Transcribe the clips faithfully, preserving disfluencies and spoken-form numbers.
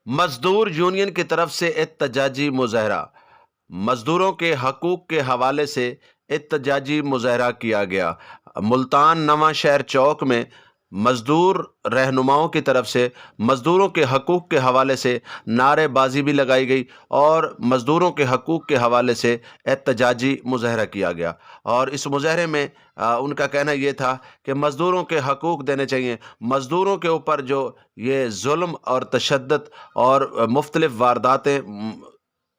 مزدور یونین کی طرف سے احتجاجی مظاہرہ، مزدوروں کے حقوق کے حوالے سے احتجاجی مظاہرہ کیا گیا۔ ملتان نواں شہر چوک میں مزدور رہنماؤں کی طرف سے مزدوروں کے حقوق کے حوالے سے نعرے بازی بھی لگائی گئی اور مزدوروں کے حقوق کے حوالے سے احتجاجی مظاہرہ کیا گیا۔ اور اس مظاہرے میں آ، ان کا کہنا یہ تھا کہ مزدوروں کے حقوق دینے چاہیے، مزدوروں کے اوپر جو یہ ظلم اور تشدد اور مختلف وارداتیں، م-،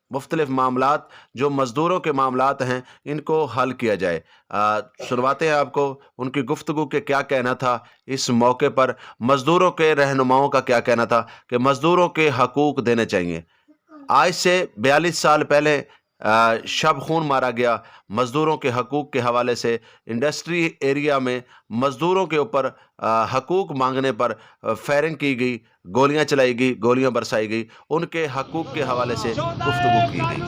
مختلف معاملات جو مزدوروں کے معاملات ہیں، ان کو حل کیا جائے۔ آ، سنواتے ہیں آپ کو ان کی گفتگو کہ کیا کہنا تھا اس موقع پر، مزدوروں کے رہنماؤں کا کیا کہنا تھا کہ مزدوروں کے حقوق دینے چاہیے۔ آج سے بیالیس سال پہلے آ، شب خون مارا گیا۔ مزدوروں کے حقوق کے حوالے سے انڈسٹری ایریا میں مزدوروں کے اوپر، آ، حقوق مانگنے پر، آ، فائرنگ کی گئی، گولیاں چلائی گئی، گولیاں برسائی گئی، ان کے حقوق کے حوالے سے گفتگو کی گئی۔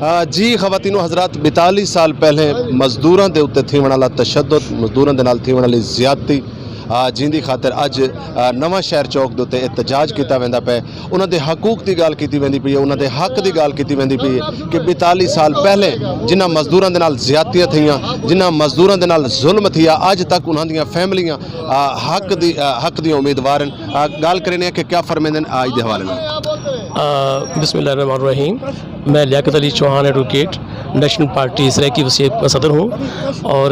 آ، جی خواتین و حضرات، بیتالیس سال پہلے مزدوراں دے اتے تھیوݨ والا تشدد، مزدوراں دے نال تھیوݨ والی زیادتی، آ، جیندی خاطر اڄ، آ، نواں شہر چوک دے اتے احتجاج کیتا ویندا پئے۔ انہاں دے حقوق دی ڳالھ کیتی ویندی پئی ہے، انہاں دے حق دی ڳالھ کیتی ویندی پئی ہے کہ بیتالیس سال پہلے جنہاں مزدوراں دے نال زیادتیاں تھیاں، جنہاں مزدوراں دے نال ظلم تھیا، اڄ تک انہاں دیاں فیملیاں، آ، حق دی، آ، حق دیاں امیدوار ہن۔ آ، ڳالھ کریندے ہیں کہ کیا فرمیندے ہن اڄ دے حوالے نال۔ آ، بسم اللہ الرحمن الرحیم۔ میں Liaquat Ali Chauhan, advocate, national party Saraiki وسیب کا صدر ہوں، اور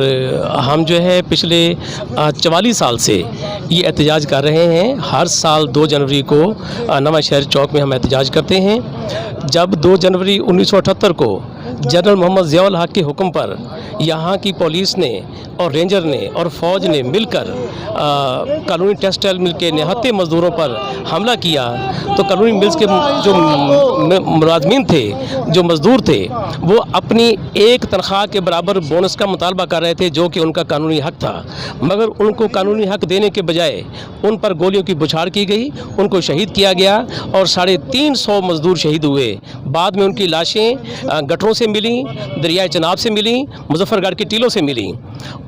ہم جو ہے پچھلے، آ، چوالیس سال سے یہ احتجاج کر رہے ہیں۔ ہر سال دو جنوری کو، آ، نواں شہر چوک میں ہم احتجاج کرتے ہیں۔ جب دو جنوری انیس سو اٹھہتر کو جنرل محمد ضیاء الحق کے حکم پر یہاں کی پولیس نے اور رینجر نے اور فوج نے مل کر، آ، کالونی ٹیکسٹائل مل کے نہتے مزدوروں پر حملہ کیا، تو کالونی ملز کے جو م-، ملازمین تھے، جو مزدور تھے، وہ اپنی ایک تنخواہ کے برابر بونس کا مطالبہ کر رہے تھے، جو کہ ان کا قانونی حق تھا، مگر ان کو قانونی حق دینے کے بجائے ان پر گولیوں کی بوچھاڑ کی گئی، ان کو شہید کیا گیا اور ساڑھے تین سو مزدور شہید ہوئے۔ بعد میں ان کی لاشیں، آ، گٹروں سے ملیں، دریائے چناب سے ملیں، مظفر گڑھ کے ٹیلوں سے ملیں۔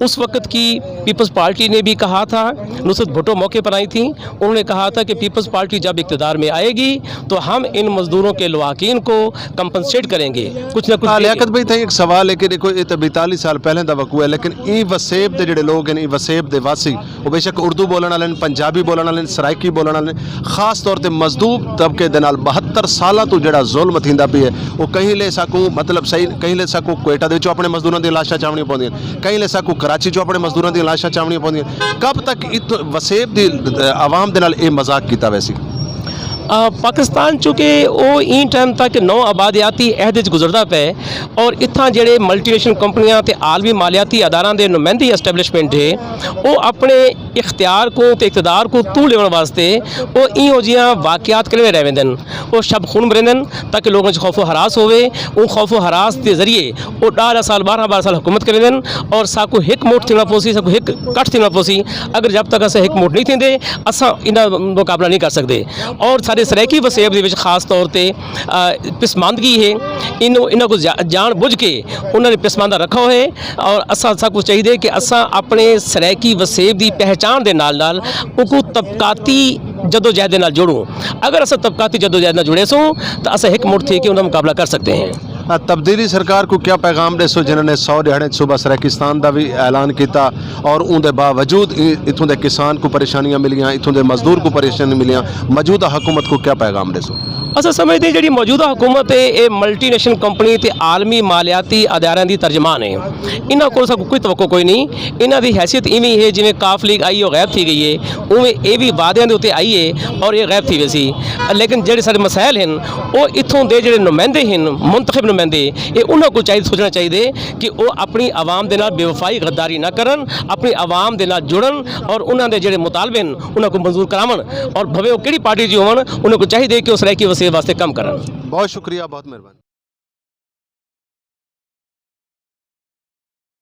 اس وقت کی پیپلز پارٹی نے بھی کہا تھا، نصرت بھٹو موقع پر آئی تھیں، انہوں نے کہا تھا کہ پیپلز پارٹی جب اقتدار میں آئے گی تو ہم ان مزدوروں کے لواحقین کو کمپنسیٹ کریں گے، کچھ نہ کچھ ہاں، دیں گے۔ لیاقت بھائی، تھا ایک سوال ہے کہ دیکھو، یہ تو بیتالیس سال پہلے دا وقوع ہے، لیکن ایں وسیب دے جڑے لوگ ہیں، ایں وسیب دے واسی، وہ بے شک اردو بولن والے ہیں، پنجابی بولن والے ہیں، سرائیکی بولن والے ہیں، خاص طور تے مزدور طبقے دے نال بہتر سالاں تو جڑا ظلم تھیندا پیا ہے، وہ کہیں لے ساکوں، مطلب، صحیح، کہیں لے ساکوں کوئٹہ دے وچوں اپنے مزدوراں دیاں لاشاں چاوݨیاں پوندیاں، کہیں لے ساکوں کراچی چوں اپنے مزدوراں دیاں لاشاں چاوݨیاں پوندیاں۔ کب تک اتھ وسیب دی، آ، عوام دے نال اے مذاق کیتا ویسی؟ آ، پاکستان چونکہ او ایں ٹائم تک نو آبادیاتی عہد وچ گزردا پئے اور اتھاں جڑے ملٹی نیشنل کمپنیاں تے عالمی مالیاتی اداراں دے نمائندی اسٹیبلشمنٹ ہے، او اپنے اختیار کوں تے اقتدار کوں توں لیوݨ واسطے او اینہو جیہاں واقعات کریندے رہ ویندن۔ او شب خون مریندن تاکہ لوکاں اچ خوف و ہراس ہووے۔ اوں خوف و ہراس دے ذریعے او ݙاہ ݙاہ سال، ٻارہاں ٻارہاں سال حکومت کریندن اور ساکوں ہک مٹھ تھیوݨا پوسی، ساکوں ہک کٹھ تھیوݨا پوسی۔ اگر جب تک اساں ہک مٹھ نہیں تھیندے، اساں انہاں مقابلہ نہیں کر سڳدے۔ اور ساݙے سرائیکی وسیب دے وچ خاص طور تے، آ، پسماندگی ہے، انہوں، انہاں کوں جا-، جان بجھ کے انہاں نے پسماندہ رکھا ہوئے۔ اور اساں سب کچھ چاہیے کہ اساں اپنے سرائیکی وسیب دی پہچان دے نال نال اوکوں طبقاتی جدوجہد دے نال جوڑوں۔ اگر اساں طبقاتی جدوجہد نال جڑے سوں تو اساں ہک مٹھ تھی کے انہاں مقابلہ کر سکتے ہیں۔ آ، تبدیلی سرکار کو کیا پیغام ݙیسو جنہاں نے سو ݙیہاڑے صوبہ سرائیکستان دا بھی اعلان کیتا اور اون دے باوجود ای-، اتھوں دے کسان کو پریشانیاں ملیاں، اتھوں دے مزدور کو پریشانیاں ملیاں، موجودہ حکومت کو کیا پیغام ݙیسو؟ اساں سمجھدے ہیں جڑی موجودہ حکومت ہے، اے ملٹی نیشنل کمپنی تے عالمی مالیاتی اداریاں دی ترجمان ہے۔ انہاں کول ساکوں کوئی توقع کوئی نہیں۔ انہاں دی حیثیت ایویں ہے جویں قاف لیگ آئی او غائب تھی گئی ہے، اوویں اے وی وعدیاں دے اتے آئی ہے اور اے غائب تھی ویسی۔ لیکن جڑے سارے مسائل ہیں، او اتھوں دے جڑے نمائندے ہیں، منتخب نمائندے، اے انہاں کوں چاہیے، سوچنا چاہیے کہ او اپنی عوام دے نال بے وفائی، غداری نہ کرن، اپنی عوام دے نال جڑن اور انہاں دے جڑے مطالبے ہیں، انہاں کوں منظور کراون اور بھویں او کیڑھی پارٹی دی ہون، انہاں کوں چاہیے کہ او سرائیکی وسیب واسطے کم کرن۔ بہت شکریہ، بہت مہربانی۔